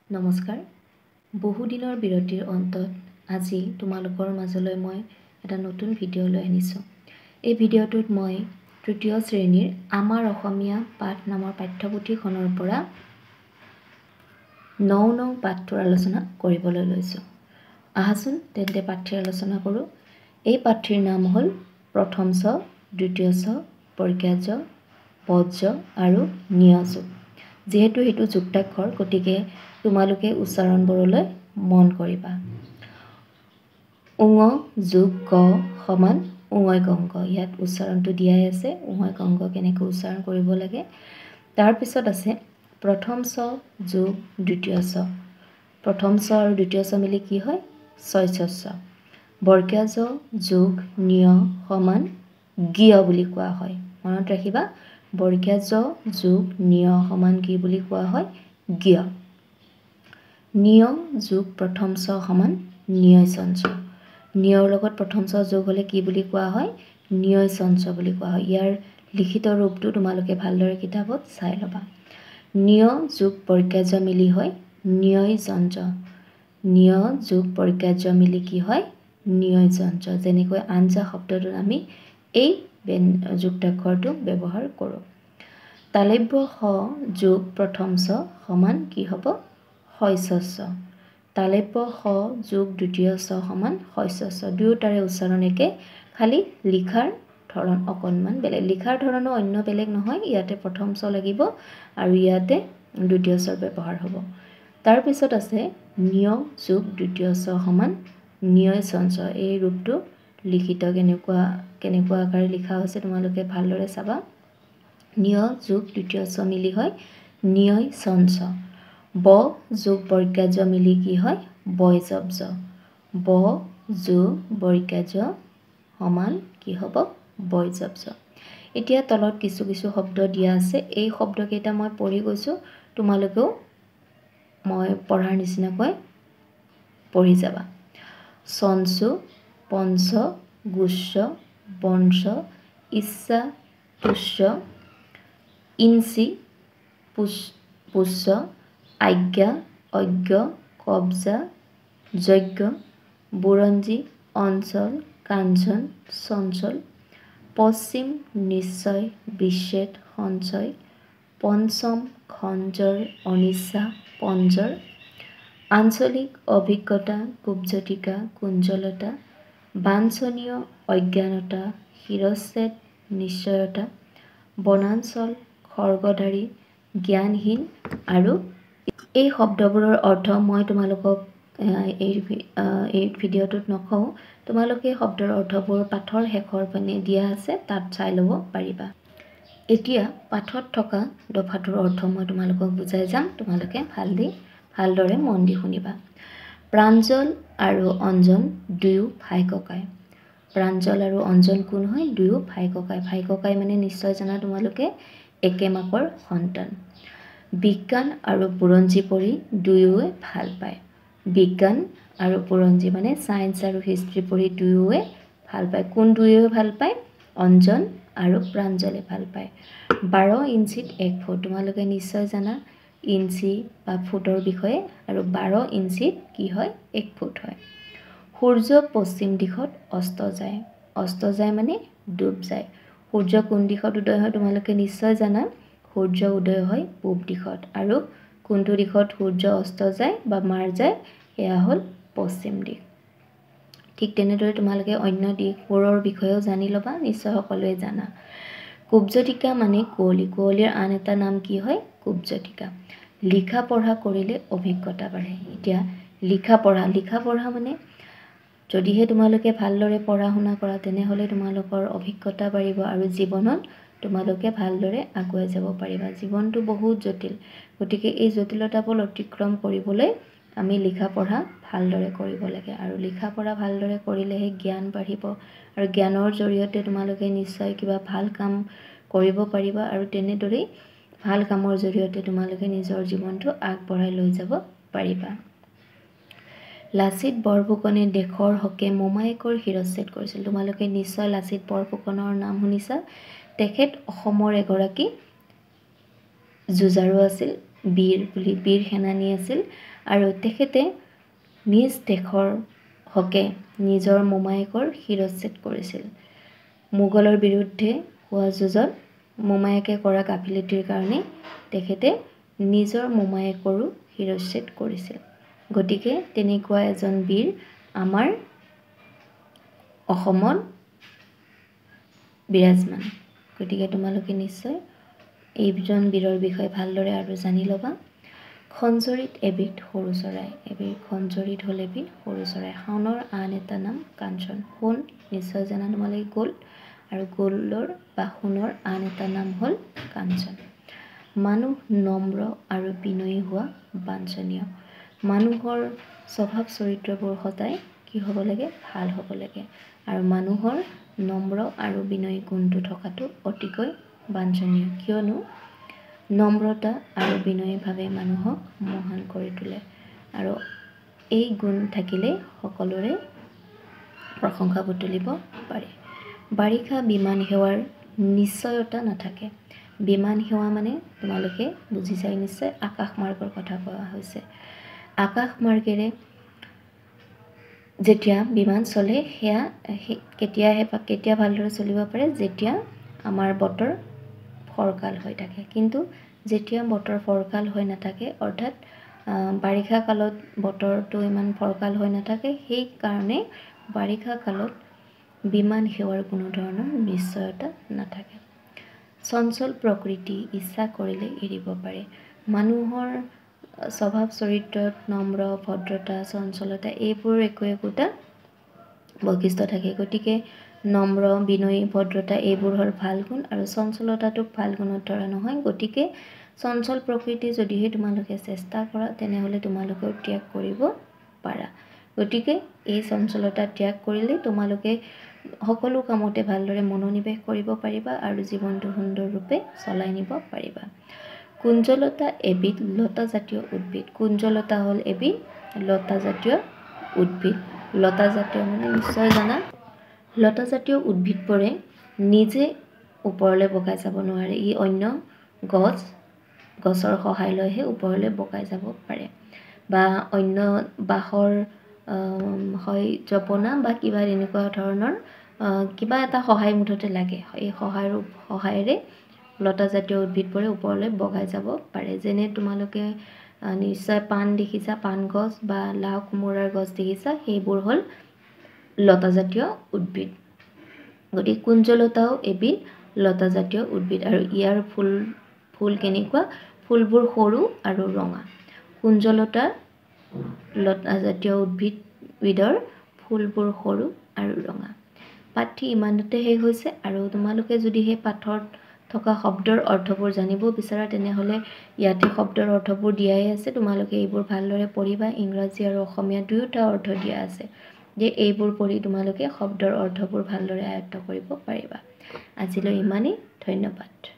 নমস্কাৰ। বহুদিনৰ বিৰতিৰ অন্তত আজি তোমালোকৰ মাজলৈ মই এটা নতুন ভিডিঅ' লৈ আনিছোঁ। এই ভিডিঅ'টোত মই তৃতীয় শ্ৰেণীৰ আমাৰ অসমীয়া পাঠ নামৰ পাঠ্যপুথিখনৰ পৰা 9 নং পাঠটোৰ আলোচনা কৰিবলৈ লৈছোঁ। আহাচোন তেন্তে পাঠটিৰ আলোচনা কৰোঁ। এই পাঠটিৰ নাম হ'ল প্ৰথম চ, দ্বিতীয় চ, বৰ্গীয়া জ, বজ্ আৰু নিয়যোগ। যিহেতু সেইটো যুক্তাক্ষৰ, গতিকে তোমালোকে উচ্চাৰণবোৰলৈ মন কৰিবা। উঙ যোগ গ সমান উঙয় গংগ। ইয়াত উচ্চাৰণটো দিয়াই আছে, উঙয় গংগ কেনেকৈ উচ্চাৰণ কৰিব লাগে। তাৰপিছত আছে প্ৰথম চ যোগ দ্বিতীয় চ। প্ৰথম চ আৰু দ্বিতীয় চ মিলি কি হয়? ছয় চ। বৰ্গীয়া জ যোগ নিয় সমান গিয় বুলি কোৱা হয়। মনত ৰাখিবা, বৰ্গীয়া জ যোগ নিয় সমান কি বুলি কোৱা হয়? গিয়। নিয় যোগ প্ৰথম চ সমান নিয়য় চঞ্চ। নিয়ৰ লগত প্ৰথম চ যোগ হ'লে কি বুলি কোৱা হয়? নিয়য় চঞ্চ বুলি কোৱা হয়। ইয়াৰ লিখিত ৰূপটো তোমালোকে ভালদৰে কিতাপত চাই ল'বা। নিয় যোগ বৰ্গীয়া জ মিলি হয় নিয়য় যঞ্জ। নিয় যোগ বৰ্গীয়া জ মিলি কি হয়? নিয়য় যঞ্জ। যেনেকৈ আঞ্জা শব্দটোত আমি এই যুক্তাক্ষৰটো ব্যৱহাৰ কৰোঁ। তালব্য স যোগ প্ৰথম চ সমান কি হ'ব? শস্য। তালব্য স যোগ দ্বিতীয় চ সমান শস্য। দুয়োটাৰে উচ্চাৰণ একে, খালি লিখাৰ ধৰণ অকণমান বেলেগ। লিখাৰ ধৰণো অন্য বেলেগ নহয়, ইয়াতে প্ৰথম চ লাগিব আৰু ইয়াতে দ্বিতীয় চৰ ব্যৱহাৰ হ'ব। তাৰপিছত আছে নিয় যোগ দ্বিতীয় চ সমান নিয়য় চঞ্চ। এই ৰূপটো লিখিত কেনেকুৱা কেনেকুৱা আকাৰে লিখা হৈছে তোমালোকে ভালদৰে চাবা। নিয় যোগ দ্বিতীয় চ মিলি হয় নিয়য় চঞ্চ। ব যোগ বৰ্গীয়া জ মিলি কি হয়? বয়জব জ। ব যোগ বৰ্গীয়া জ সমান কি হ'ব? বয়জব জ। এতিয়া তলত কিছু কিছু শব্দ দিয়া আছে, এই শব্দকেইটা মই পঢ়ি গৈছোঁ, তোমালোকেও মই পঢ়াৰ নিচিনাকৈ পঢ়ি যাবা। চঞ্চু, পঞ্চ, গুচ্ছ, বংশ, ইচ্ছা, তুষ্য, ইঞ্চি, পুষ্য, আজ্ঞা, অজ্ঞ, কব্জা, যজ্ঞ, বুৰঞ্জী, অঞ্চল, কাঞ্চন, চঞ্চল, পশ্চিম, নিশ্চয়, বিচ্ছেদ, সঞ্চয়, পঞ্চম, খঞ্জৰ, অনিচ্ছা, পঞ্জৰ, আঞ্চলিক, অভিজ্ঞতা, কুব্জটিকা, কুঞ্জলতা, বাঞ্ছনীয়, অজ্ঞানতা, শিৰচ্ছেদ, নিশ্চয়তা, বনাঞ্চল, খৰ্গধাৰী, জ্ঞানহীন। আৰু এই শব্দবোৰৰ অৰ্থ মই তোমালোকক এই এই ভিডিঅ'টোত নকওঁ, তোমালোকে শব্দৰ অৰ্থবোৰ পাঠৰ শেষৰ পিনে দিয়া আছে, তাত চাই ল'ব পাৰিবা। এতিয়া পাঠত থকা দফাটোৰ অৰ্থ মই তোমালোকক বুজাই যাম, তোমালোকে ভালদৰে মন দি শুনিবা। প্ৰাঞ্জল আৰু অঞ্জন দুয়ো ভাই ককাই। প্ৰাঞ্জল আৰু অঞ্জন কোন হয়? দুয়ো ভাই ককাই। ভাই ককাই মানে নিশ্চয় জানা তোমালোকে, একে মাকৰ সন্তান। বিজ্ঞান আৰু বুৰঞ্জী পঢ়ি দুয়োৱে ভাল পায়। বিজ্ঞান আৰু বুৰঞ্জী মানে ছায়েন্স আৰু হিষ্ট্ৰী পঢ়ি দুয়োৱে ভাল পায়। কোন দুয়োৱে ভাল পায়? অঞ্জন আৰু প্ৰাঞ্জলে ভাল পায়। 12 ইঞ্চিত 1 ফুট, তোমালোকে নিশ্চয় জানা ইঞ্চি বা ফুটৰ বিষয়ে, আৰু 12 ইঞ্চিত কি হয়? 1 ফুট হয়। সূৰ্য পশ্চিম দিশত অস্ত যায়। অস্ত যায় মানে ডুব যায়। সূৰ্য কোন দিশত উদয় হয় তোমালোকে নিশ্চয় জানা, সূৰ্য উদয় হয় পূব দিশত, আৰু কোনটো দিশত সূৰ্য অস্ত যায় বা মাৰ যায় সেয়া হ'ল পশ্চিম দিশ। ঠিক তেনেদৰে তোমালোকে অন্য দিশবোৰৰ বিষয়েও জানি ল'বা, নিশ্চয় সকলোৱে জানা। কুব্জটিকা মানে কুঁৱলী। কুঁৱলীৰ আন এটা নাম কি হয়? কুব্জটিকা। লিখা পঢ়া কৰিলে অভিজ্ঞতা বাঢ়ে। এতিয়া লিখা পঢ়া মানে যদিহে তোমালোকে ভালদৰে পঢ়া শুনা কৰা তেনেহ'লে তোমালোকৰ অভিজ্ঞতা বাঢ়িব আৰু জীৱনত তোমালোকে ভালদৰে আগুৱাই যাব পাৰিবা। জীৱনটো বহুত জটিল, গতিকে এই জটিলতাবোৰ অতিক্ৰম কৰিবলৈ আমি লিখা পঢ়া ভালদৰে কৰিব লাগে, আৰু লিখা পঢ়া ভালদৰে কৰিলেহে জ্ঞান বাঢ়িব, আৰু জ্ঞানৰ জৰিয়তে তোমালোকে নিশ্চয় কিবা ভাল কাম কৰিব পাৰিবা, আৰু তেনেদৰেই ভাল কামৰ জৰিয়তে তোমালোকে নিজৰ জীৱনটো আগবঢ়াই লৈ যাব পাৰিবা। লাচিত বৰফুকনে দেশৰ হকে মোমায়েকৰ শিৰচ্ছেদ কৰিছিল। তোমালোকে নিশ্চয় লাচিত বৰফুকনৰ নাম শুনিছা। তেখেত অসমৰ এগৰাকী যুঁজাৰু আছিল, বীৰ বুলি বীৰ সেনানী আছিল আৰু তেখেতে নিজ দেশৰ হকে নিজৰ মোমায়েকৰ শিৰচ্ছেদ কৰিছিল। মোগলৰ বিৰুদ্ধে হোৱা যুঁজত মোমায়েকে কৰা গাফিলতিৰ কাৰণে তেখেতে নিজৰ মোমায়েকৰো শিৰচ্ছেদ কৰিছিল। গতিকে তেনেকুৱা এজন বীৰ আমাৰ অসমত বিৰাজমান। গতিকে তোমালোকে নিশ্চয় এইজন বীৰৰ বিষয়ে ভালদৰে আৰু জানি ল'বা। খঞ্জৰিত এবিধ সৰু চৰাই। এবিধ খঞ্জৰিত হ'ল এবিধ সৰু চৰাই। সোণৰ আন এটা নাম কাঞ্চন। সোণ নিশ্চয় জানা তোমালোকে, গ'ল্ড, আৰু গ'ল্ডৰ বা সোণৰ আন এটা নাম হ'ল কাঞ্চন। মানুহ নম্ৰ আৰু বিনয়ী হোৱা বাঞ্ছনীয়। মানুহৰ স্বভাৱ চৰিত্ৰবোৰ সদায় কি হ'ব লাগে? ভাল হ'ব লাগে। আৰু মানুহৰ নম্ৰ আৰু বিনয়ী গুণটো থকাটো অতিকৈ বাঞ্ছনীয়, কিয়নো নম্ৰতা আৰু বিনয়ীভাৱে মানুহক মহান কৰি তোলে আৰু এই গুণ থাকিলে সকলোৰে প্ৰশংসা বুটলিব পাৰে। বাৰিষা বিমান সেৱাৰ নিশ্চয়তা নাথাকে। বিমান সেৱা মানে তোমালোকে বুজিছাই নিশ্চয়, আকাশ মাৰ্গৰ কথা কোৱা হৈছে। আকাশ মাৰ্গেৰে যেতিয়া বিমান চলে সেয়া কেতিয়া ভালদৰে চলিব পাৰে? যেতিয়া আমাৰ বতৰ ফৰকাল হৈ থাকে। কিন্তু যেতিয়া বতৰ ফৰকাল হৈ নাথাকে, অৰ্থাৎ বাৰিষা কালত বতৰটো ইমান ফৰকাল হৈ নাথাকে, সেইকাৰণে বাৰিষা কালত বিমান সেৱাৰ কোনো ধৰণৰ নিশ্চয়তা নাথাকে। চঞ্চল প্ৰকৃতি ইচ্ছা কৰিলে এৰিব পাৰে। মানুহৰ স্বভাৱ চৰিত্ৰত নম্ৰ, ভদ্ৰতা, চঞ্চলতা এইবোৰ একো একোটা বৈশিষ্ট্য থাকে। গতিকে নম্ৰ, বিনয়ী, ভদ্ৰতা এইবোৰ হ'ল ভাল গুণ আৰু চঞ্চলতাটোক ভাল গুণত ধৰা নহয়। গতিকে চঞ্চল প্ৰকৃতি যদিহে তোমালোকে চেষ্টা কৰা তেনেহ'লে তোমালোকেও ত্যাগ কৰিব পাৰা। গতিকে এই চঞ্চলতা ত্যাগ কৰিলে তোমালোকে সকলো কামতে ভালদৰে মনোনিৱেশ কৰিব পাৰিবা আৰু জীৱনটো সুন্দৰৰূপে চলাই নিব পাৰিবা। কুঞ্জলতা এবিধ লতাজাতীয় উদ্ভিদ। কুঞ্জলতা হ'ল এবিধ লতাজাতীয় উদ্ভিদ। লতাজাতীয় মানে নিশ্চয় জানা, লতাজাতীয় উদ্ভিদবোৰে নিজে ওপৰলৈ বগাই যাব নোৱাৰে, ই অন্য গছৰ সহায় লৈহে ওপৰলৈ বগাই যাব পাৰে বা অন্য বাঁহৰ হয় জপনা বা কিবা তেনেকুৱা ধৰণৰ কিবা এটা সহায় মুঠতে লাগে। এই সহায়েৰে লতাজাতীয় উদ্ভিদবোৰে ওপৰলৈ বগাই যাব পাৰে। যেনে তোমালোকে নিশ্চয় পাণ দেখিছা, পাণ গছ বা লাও কোমোৰাৰ গছ দেখিছা, সেইবোৰ হ'ল লতাজাতীয় উদ্ভিদ। গতিকে কুঞ্জলতাও এবিধ লতাজাতীয় উদ্ভিদ আৰু ইয়াৰ ফুল কেনেকুৱা? ফুলবোৰ সৰু আৰু ৰঙা। কুঞ্জলতা লতাজাতীয় উদ্ভিদবিধৰ ফুলবোৰ সৰু আৰু ৰঙা। পাঠটি ইমানতে শেষ হৈছে আৰু তোমালোকে যদি সেই পাঠত থকা শব্দৰ অৰ্থবোৰ জানিব বিচৰা তেনেহ'লে ইয়াতে শব্দৰ অৰ্থবোৰ দিয়াই আছে, তোমালোকে এইবোৰ ভালদৰে পঢ়িবা। ইংৰাজী আৰু অসমীয়া দুয়োটা অৰ্থ দিয়া আছে, যে এইবোৰ পঢ়ি তোমালোকে শব্দৰ অৰ্থবোৰ ভালদৰে আয়ত্ব কৰিব পাৰিবা। আজিলৈ ইমানেই, ধন্যবাদ।